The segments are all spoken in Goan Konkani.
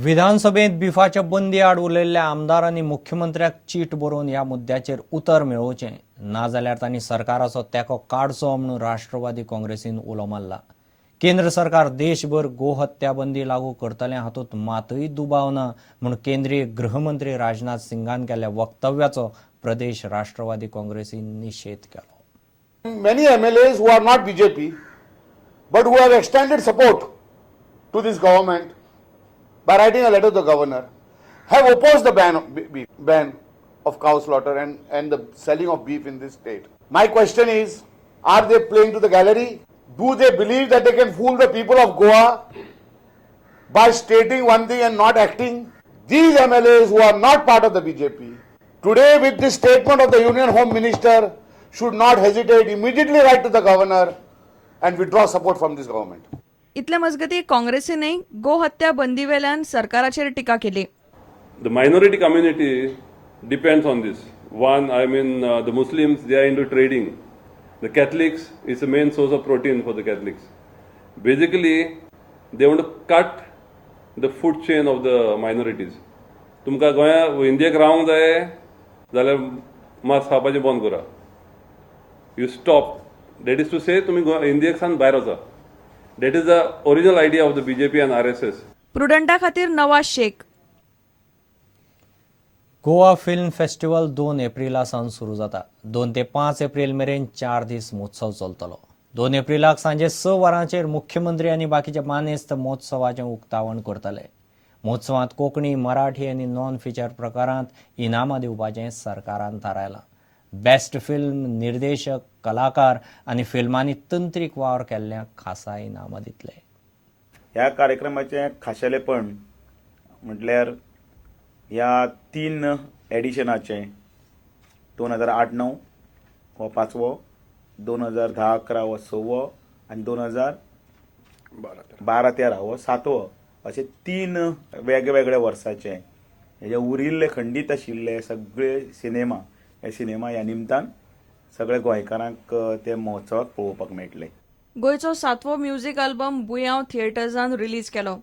विधानसभेत बिफाच्या बंदी आड उलयल्ल्या आमदारांनी मुख्यमंत्र्याक चीट बरोवन ह्या मुद्द्याचेर उतर मेळोवचें, नाजाल्यार तांणी सरकाराचो तेंको काडचो म्हणून राष्ट्रवादी काँग्रेसीन उलो मारला. केंद्र सरकार देशभर गोहत्या बंदी लागू करतलें हातूंत मातूय दुबाव ना म्हूण केंद्रीय गृहमंत्री राजनाथ सिंगान केल्ल्या वक्तव्याचो प्रदेश राष्ट्रवादी काँग्रेसीन निशेध केलो. Many MLAs who are not BJP but who have extended support to this government by writing a letter to the governor have opposed the ban of beef, ban of cow slaughter and the selling of beef in this state. My question is, are they playing to the gallery? Do they believe that they can fool the people of Goa by stating one thing and not acting? These MLAs who are not part of the BJP, today with this statement of the Union Home Minister, should not hesitate, immediately write to the governor and withdraw support from this government. इतले मजगतीं काँग्रेसीनय गोहत्या बंदीवेल्यान सरकाराचेर टिका केली. The minority community depends on this. One, I mean, the Muslims, they are into trading. The Catholics is the main source of protein for the Catholics. Basically, they want to cut the food chain of the minorities. तुमकां गोंया इंडियेक रावंक जाय जाल्यार मांस खावपाचें बंद करा. You stop. That is to say, तुमी इंडियेक सावन भायर वचा. That is the original idea of the BJP and RSS. प्रुडंटा खातीर नवाज शेख. गोवा फिल्म फेस्टिवल 2 एप्रिला सावन सुरू जाता. 2 ते 5 एप्रिल मेरेन 4 दीस महोत्सव चलतलो. 2 एप्रिलाक सांजे 6 वरांचेर मुख्यमंत्री आनी बाकीचे मानेस्त महोत्सवाचें उक्तावण करतले. महोत्सवांत कोंकणी, मराठी आनी नॉन फिचर प्रकारांत इनामां दिवपाचें सरकारान थारायलां. बेस्ट फिल्म, निर्देशक, कलाकार आनी फिल्मांनी तंत्रीक वावर केल्ल्यांक खासा इनामां दितले. ह्या कार्यक्रमाचें खाशेलेपण म्हटल्यार ह्या तीन एडिशनाचें, 2008 णव हो पांचवो, 2010 11 हो सवो आनी 2012 13 हो सातवो, अशे तीन वेगवेगळ्या वर्साचे हे जे उरिल्ले खंडीत आशिल्ले सगळे सिनेमा, हे सिनेमा ह्या निमतान सगळे गोंयकारांक ते महोत्सवाक पळोवपाक मेळटले. गोंयचो सातवो म्युझिक अल्बम बुयांव थिएटर्सान रिलीज केलो.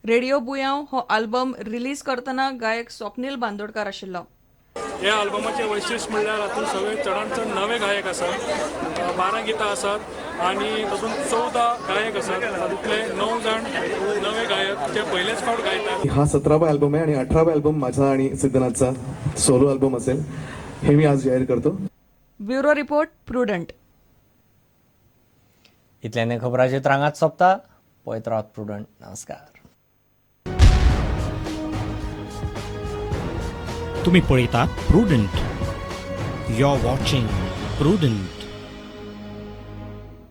रेडिओ बुयांव हो अल्बम रिलीज करतना गायक स्वप्नील बांदोडकार आशिल्लो. ह्या अल्बमाचें वैशिश्ट म्हणल्यार हातूंत सगळे चडांत चड नवे गायक आसात. 12 गितां आसात आनी तातूंत 14 गायक आसात. तातूंतले णव जाण नवे गायक जे पयलेच फावट गायतात. हा 17वा अल्बम आहे आणि 18वा अल्बम माझा आणि सिद्धनाथचा सोलो अल्बम असेल, हे मी आज जाहीर करतो. Bureau report, prudent. इतल्याने खबराचे रांगात सोंपता. पळयत रावत प्रुडंट. नमस्कार. तुम्ही पळयतात prudent. You are watching Prudent.